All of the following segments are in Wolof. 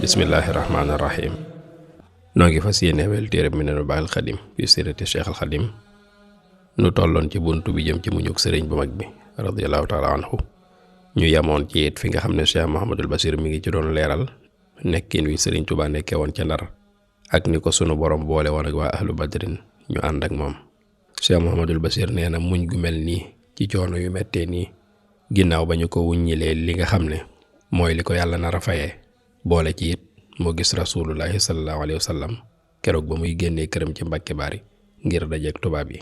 bismillahi rahmaani rahim. noo ngi fas yéene wel téere Minanul Baaqil Xadim fi sirati Cheikh al Xadim. nu tolloon ci buntu bi jëm ci muñuk sëriñ bu mag bi radiyallahu taala anhu. ñu yamoon ci it fi nga xam ne Cheikh Mouhamadul Bachir mi ngi ci doon leeral nekkin wi sëriñ Tuubaa nekkee woon ca Ndar ak ni ko sunu borom boole woon ak waa ahlu badrin ñu ànd ak moom. Cheikh Mouhamadul Bachir nee na muñ gu mel nii ci coono yu mettee nii ginnaaw ba ñu ko wuññilee li nga xam ne mooy li ko yàlla nar a fayee boole ci it moo gis rasulullahi sallallahu alayhi wa sallam keroog ba muy génnee këram ci Mbàkke Baari ngir dajeek tubaab yi.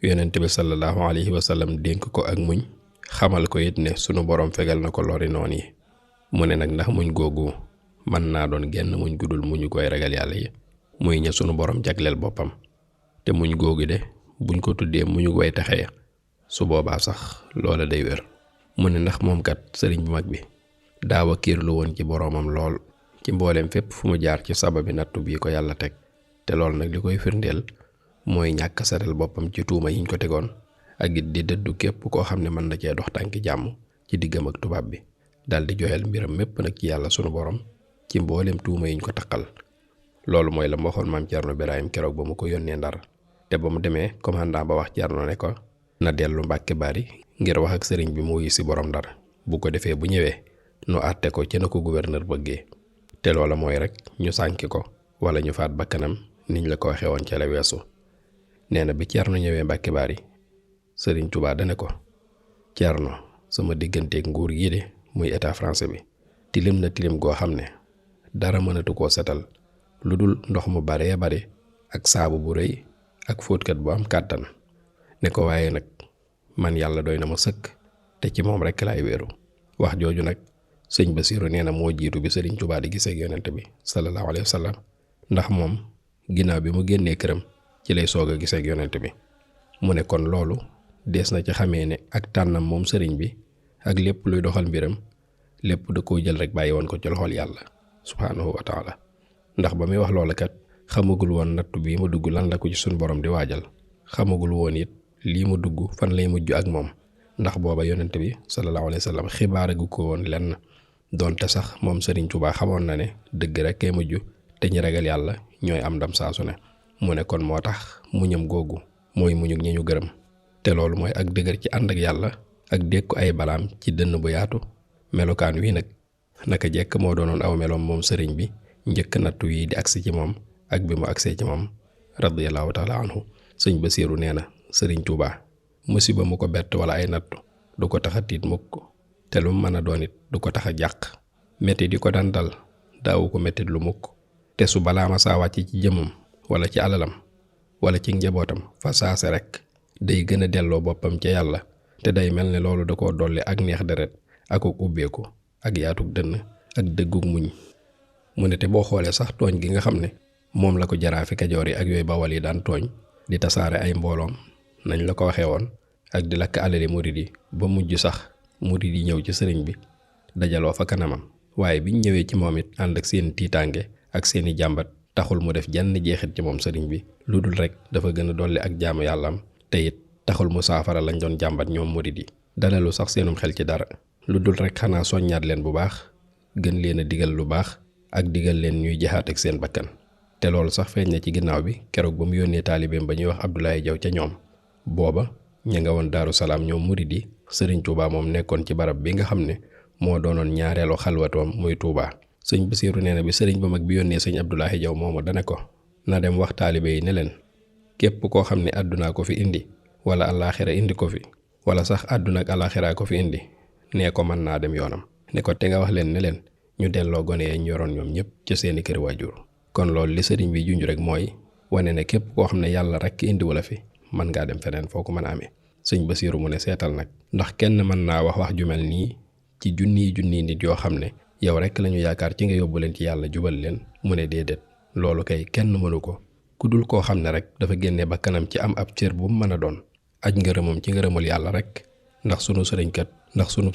yonent bi sallallahu alayhi wa sallam dénk ko ak muñ xamal ko it ne sunu borom fegal na ko lori noon yi. mu ne nag ndax muñ googu mën naa doon genn muñ gudul muñu koy ragal yàlla yi muy ña sunu borom jagleel boppam. te muñ googu de buñ ko tuddee muñu way taxee su boobaa sax loola day wér. mu ne ndax moom kat sëriñ bu mag bi daawa kiirlu woon ci boroomam lool ci mbooleem fépp fu mu jaar ci sababi nattu bii ko yàlla teg. te loolu nag li koy firndeel mooy ñàkk setal boppam ci tuuma yiñ ko tegoon ak it di dëddu képp koo xam ne mën na cee dox tànki jàmm ci diggam ak tubaab bi dal di joyal mbiram mépp nag ci yàlla sunu borom ci mbooleem tuuma yiñ ko taqal. loolu mooy la ma waxoon maam Cerno Birahim keroog ba mu ko yónnee Ndar te ba mu demee commandant ba wax Cerno ne ko na dellu Mbàkke Baari ngir wax ak sëriñ bi mu wuyu si borom Ndar bu ko defee bu ñëwee nu àtte ko ci na ko gouverneur bëggee. te loola mooy rek ñu sànki ko wala ñu faat bakkanam niñ la ko waxee woon ca la weesu. nee na bi Cerno ñëwee Mbàkke Baari sëriñ Tuubaa dane ko Cerno sama digganteeg nguur gii de muy état français bi tilim na tilim goo xam ne dara mënatu koo setal lu dul ndox mu baree bare ak saabu bu rëy ak fóotkat bu am kàttan. ne ko waaye nag man yàlla doy na ma sëkk te ci moom rek laay wéeru. wax jooju nag sëñ Basiiru nee na moo jiitu bi sëriñ Tuubaa di gisee ak yonent bi sallallahu alayhi wa sallam ndax moom ginnaaw bi mu génnee këram ci lay soog a gisee ak yonent bi. mu ne kon loolu dees na ci xamee ne ak tànnam moom sëriñ bi ak lépp luy doxal mbiram lépp da koo jël rek bàyyi woon ko ci loxol yàlla subhaanahu wa taala. ndax ba muy wax loola kat xamagul woon nattu bii mu dugg lan la ko ci suñ borom di waajal. xamagul woon it lii mu dugg fan lay mujj ak moom ndax booba yonent bi sallallahu alayhi wa sallam xibaaragu ko woon lenn doonte sax moom sëriñ Tuubaa xamoon na ne dëgg rek kay mujj te ñi ragal yàlla ñooy am ndam saa su ne. mu ne kon moo tax muñam googu mooy muñu ñi ñu gërëm. te loolu mooy ak dëgër ci ànd ak yàlla ak dékku ay balaam ci dënn bu yaatu. melokaan wi nag naka jekk moo doonoon aw meloom moom sëriñ bi njëkk nattu yi di agsi ci moom ak bi mu agsee ci moom radiyallahu taala anhu. sëñ Basiiru nee na sëriñ Tuubaa musiba mu ko bett wala ay nattu du ko tax a tiit mukk te lu mën a doon it du ko tax a jàq. metti di ko daan dal daawu ko mettit lu mukk te su balaa ma saa wàcc ci jëmam wala ci alalam wala ci njabootam fa saase rek day gën a delloo boppam ca yàlla te day mel ne loolu da koo dolli ak neex deret ak ubbeeku ak yaatug dënn ak dëggug muñ. mu ne te boo xoolee sax tooñ gi nga xam ne moom la ko jaraafi Kajoor yi ak yooyu Bawal yi daan tooñ di tasaare ay mbooloom nañ la ko waxee woon ak di lakk alali murid yi ba mujj sax murid yi ñëw ci sëriñ bi dajaloo fa kanamam. waaye biñ ñëwee ci moom it ànd ak seen tiitaange ak seeni jàmbat taxul mu def jenn jeexit ci moom sëriñ bi lu dul rek dafa gën a dolli ak jaamu yàllaam te it taxul mu saafara lañ doon jàmbat ñoom murid yi dalalu sax seenum xel ci dara lu dul rek xanaa soññaat leen bu baax gën leen a digal lu baax ak digal leen ñuy jihaat ak seen bakkan. te loolu sax feeñ na ci ginnaaw bi keroog ba mu yónnee taalibeem ba ñuy wax Abdoulaye Jaw ca ñoom. booba ña nga woon Daaru Salaam ñoom murid yi sëriñ Tuubaa moom nekkoon ci barab bi nga xam ne moo doonoon ñaareelu xalwatoom muy Tuubaa. sëñ Basiiru nee na bi sëriñ ba mag bi yónnee sëñ Abdoulaye Jaw moomu dane ko na dem wax taalibe yi ne leen képp koo xam ne àddunaa ko fi indi wala alaaxira indi ko fi wala sax àdduna ak alaaxiraa ko fi indi nee ko mën naa dem yoonam. ne ko te nga wax leen ne leen ñu delloo gone yañ yoroon ñoom ñëpp ca seeni kër waajur. kon loolu li sëriñ bi junj rek mooy wane ne képp koo xam ne yàlla rek indi wala fi mën ngaa dem feneen foo ko mën a amee. sëñ Basiiru mu ne seetal nag ndax kenn mën naa wax ju mel nii ci junniy nit yoo xam ne yow rek lañu yaakaar ci nga yóbbu leen ci yàlla jubal leen. mu ne déedéet loolu kay kenn mënu ko ku dul koo xam ne rek dafa génne bakkanam ci am ab cër bu mu mën a doon aj ngërëmam ci ngërëmul yàlla rek ndax sunub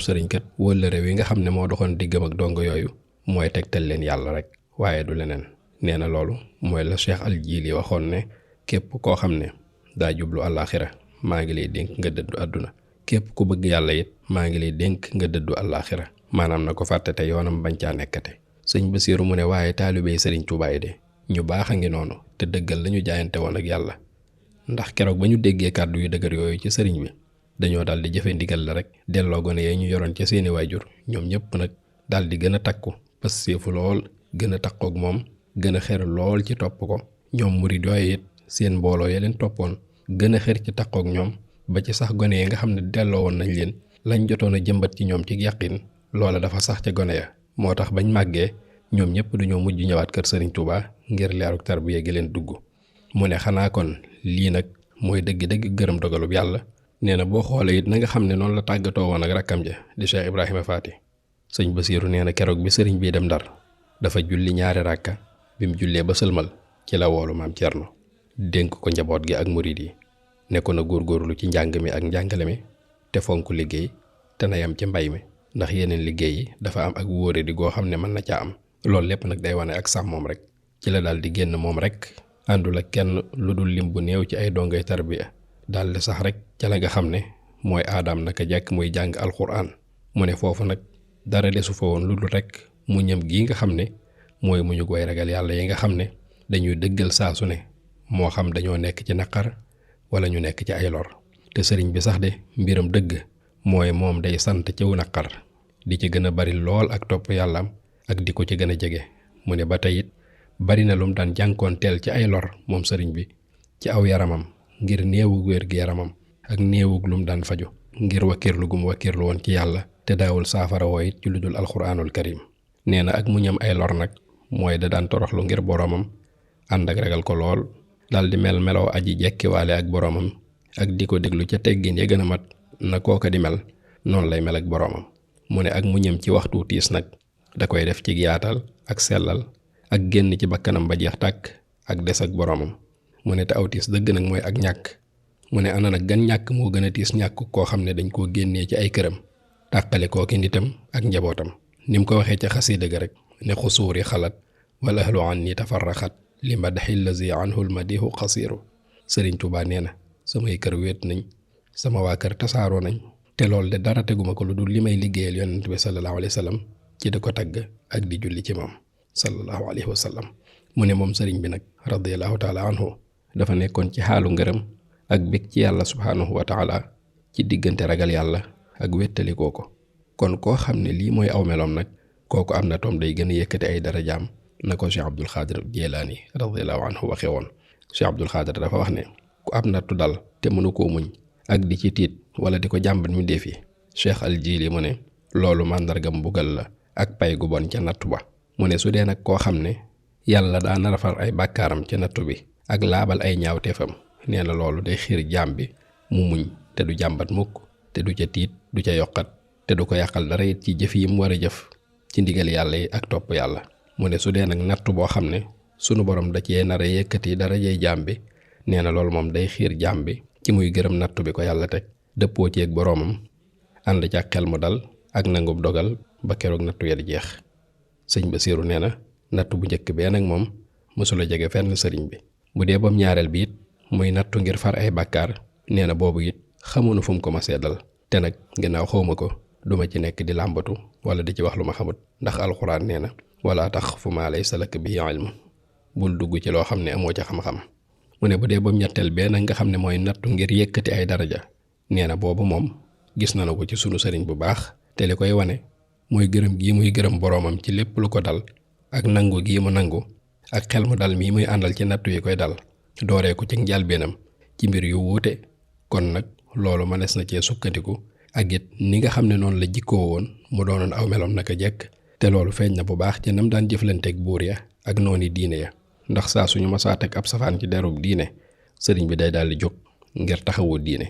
sëriñ kat wëllëre wi nga xam ne moo doxoon diggam ak dongo yooyu mooy tegtal leen yàlla rek waaye du leneen. nee na loolu mooy la Cheikh Al Jili waxoon ne képp koo xam ne daa jublu àllaaxira maa ngi lay dénk nga dëddu àdduna képp ku bëgg yàlla it maa ngi lay dénk nga dëddu àllaaxira maanaam na ko fàtte te yoonam bañ caa nekkate. sëñ Basiiru mu ne waaye taalibey sëriñ Tuubaa yi de ñu baax a ngi noonu te dëggal lañu jaayante woon ak yàlla ndax keroog ba ñu déggee kàddu yu dëgër yooyu ci sëriñ bi dañoo daal di jëfe ndigal la rek delloo gone yee ñu yoroon ca seeni waajur ñoom ñëpp nag daal di gën a takku passeefu lool gën a takkook moom gën a xër lool ci topp ko. ñoom murid yooyu it seen mbooloo ya leen toppoon gën a xër ci takkook ñoom ba ci sax gone yi nga xam ne delloo woon nañ leen lañ jotoon a jëmbat ci ñoom ci yàqin loola dafa sax ca gone ya moo tax bañ màggee ñoom ñëpp dañoo mujj ñëwaat kër sëriñ Touba ngir leeruk tarbiya gi leen dugg. mu ne xanaa kon lii nag mooy dëgg-dëgg gërëm dogalub yàlla. nee na boo xoolee it na nga xam ne noonu la tàggatoo woon ak rakkam ja di Cheikh Ibrahima Faty. sëñ Basiiru nee na keroog bi sëriñ bii dem Ndar dafa julli ñaari ràkka bi mu jullee ba sëlmal ci la woolu maam Cerno dénk ko njaboot gi ak murid yi ne ko na góorgóorlu ci njàng mi ak njàngale mi te fonk liggéey te na yam ci mbay mi ndax yeneen liggéey yi dafa am ak wóore di goo xam ne mën na caa am. loolu lépp nag day wane ak sàmm moom rek ci la daal di génn moom rek àndul ak kenn lu dul lim bu néew ci ay dongay tarbiya daal di sax rek ca la nga xam ne mooy aadaam naka jekk muy jàng alxuraan. mu ne foofu nag dara desu fa woon lu dul rek mu ñëm gii nga xam ne mooy mu ñu goy ragal yàlla yi nga xam ne dañuy dëggal saa su ne moo xam dañoo nekk ci naqar wala ñu nekk ci ay lor. te sëriñ bi sax de mbiram dëgg mooy moom day sant ciw naqar di ci gën a bari lool ak topp yàllaam ak di ko ci gën a jege. mu ne ba tey it bari na lum daan jànkoonteel ci ay lor moom sëriñ bi ci aw yaramam ngir néewug wér gi yaramam ak néewug lum daan faju ngir wakkirlu gum wakkirlu woon ci yàlla te daawul saafara woo it ci lu dul alxuraanul karim. nee na ak mu ñam ay lor nag mooy da daan toroxlu ngir boroomam ànd ak ragal ko lool dal di mel meloo aji jekkiwaale ak boroomam ak di ko déglu ca teggin ya gën a mat na kooka di mel noonu lay mel ak boroomam. mu ne ak mu ñam ci waxtu tiis nag da koy def ci yaatal ak sellal ak génn ci bakkanam ba jeex tàkk ak des ak boroomam. mu ne te aw tiis dëgg nag mooy ak ñàkk. mu ne ana nag gan ñàkk moo gën a tiis ñàkk koo xam ne dañ koo génnee ci ay këram tàqale kooki nitam ak njabootam. ni mu ko waxee ca xasiida ga rek ne xusuuri xalat wal ahlu anni tafarraxat li madaxi lazi anhul madihu xasiiru. sëriñ Tuubaa nee na samay kër wéet nañ sama waa kër tasaaroo nañ te loolu de dara teguma ko lu dul li may liggéeyal yonent bi sallallahu alayhi wa sallam ci di ko tagg ak di julli ci moom sallallahu alayhi wa sallam. mu ne moom sëriñ bi nag radiyallahu taala anhu dafa nekkoon ci xaalu ngërëm ak bég ci yàlla subhaanahu wa taala ci diggante ragal yàlla ak wéttalikoo ko. kon koo xam ne lii mooy aw meloom nag kooku am na toom day gën a yëkkati ay darajaam na ko Cheikh Abdul Xaadir Jilaani radiyallahu anhu waxee woon. Cheikh Abdul Xaadir dafa wax ne ku ab nattu dal te mënu koo muñ ak di ci tiit wala di ko jàmbat mi def yi Cheikh Al Jili mu ne loolu màndargam mbugal la ak pay gu bon ca nattu ba. mu ne su dee nag koo xam ne yàlla daa nar a far ay bàkkaaram ca nattu bi ak laabal ay ñaawteefam nee na loolu day xiir jaam bi mu muñ te du jàmbat mukk te du ca tiit du ca yokkat te du ko yàqal dara it ci jëf yi mu war a jëf ci ndigal yàlla yi ak topp yàlla. mu ne su dee nag nattu boo xam ne sunu borom da cee nar a yëkkati dara jey jaam bi nee na loolu moom day xiir jaam bi ci muy gërëm nattu bi ko yàlla teg dëppoo ci ak boroomam ànd ca xel mu dal ak nangub dogal ba keroog nattu ya di jeex. sëñ Basiiru nee na nattu bu njëkk bee nag moom mësula jege fenn sëriñ bi. bu dee bam ñaareel bi it muy nattu ngir far ay bàkkaar nee na boobu it xamuñu fu mu ko ma seddal te nag ginnaaw xawma ko duma ci nekk di làmbatu wala di ci wax lu ma xamut ndax alxuraan nee na wala tax fu maa laysa laka bihi ilm bul dugg ci loo xam ne amoo ca xam-xam. mu ne bu dee bam ñetteel bee nag nga xam ne mooy nattu ngir yëkkati ay daraja nee na boobu moom gis na ko ci sunu sëriñ bu baax te li koy wane mooy gërëm gii muy gërëm boroomam ci lépp lu ko dal ak nangu gii mu nangu ak xel mu dal mii muy àndal ci nattu yi koy dal dooree ko ci njëlbéenam ci mbir yu wuute. kon nag loolu mënees na cee sukkandiku ak it ni nga xam ne noonu la jikkoo woon mu doonoon aw meloom naka jekk te loolu feeñ na bu baax ci nam daan jëflanteeg buur ya ak nooni diine ya ndax saa suñu masaa teg ab safaan ci derub diine sëriñ bi day daal di jóg ngir taxawu diine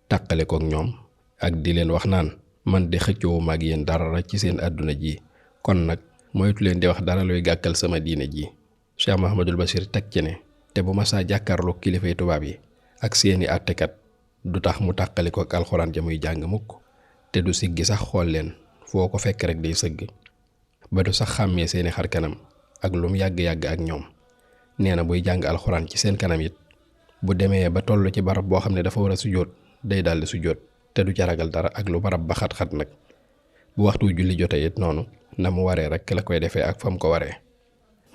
tàqale kook ñoom ak di leen wax naan man de xëccoowu mag yéen dara ci seen àdduna ji kon nag moytu leen di wax dara luy gàkkal sama diine ji. Cheikh Mahamadul Bachir teg ci ne te bu masaa jàkkaarloo kilifay tubaab yi ak seeni àttekat du tax mu tàqali ko ak alxuraan ja muy jàng mukk te du siggi sax xool leen, foo ko fekk rek day sëgg ba du sax xàmmee seeni xar kanam ak lum yàgg-yàgg ak ñoom. nee na buy jàng alxuraan ci seen kanam it bu demee ba toll ci barab boo xam ne dafa war a sujjóot day daldi sujjóot te du ca ragal dara ak lu barab ba xat-xat nag. bu waxtu julli jotee it noonu na mu waree rek la koy defee ak fa mu ko waree.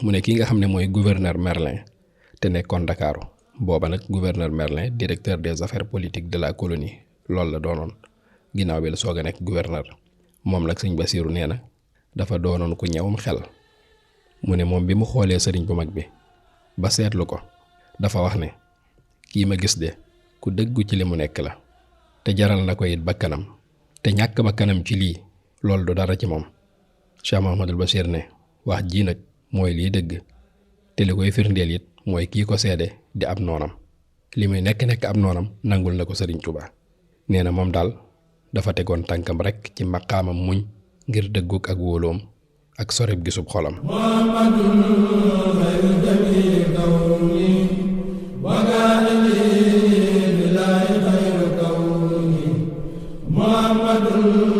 mu ne ki nga xam ne mooy gouverneur Merlin te nekkoon Ndakaaru, booba nag gouverneur Merlin directeur des affaires politiques de la colonie loolu la doonoon, ginnaaw bi la soog a nekk gouverneur. moom nag sëñ Basiiru nee na dafa doonoon ku ñëwum xel. mu ne moom bi mu xoolee sëriñ bu mag bi ba seetlu ko dafa wax ne kii ma gis de ku dëggu ci li mu nekk la, te jaral na ko it bakkanam, te ñàkk bakkanam ci lii loolu du dara ci moom. Cheikh Mouhamadul Bachir ne wax ji nag mooy lii dëgg, te li koy firndeel it mooy kii ko seede di ab noonam. li muy nekk ab noonam nangul na ko sëriñ Tuubaa. nee na moom daal dafa tegoon tànkam rekk ci maqaamam muñ ngir dëgguk ak wóoloom ak soreb gisub xolam. Muhammadun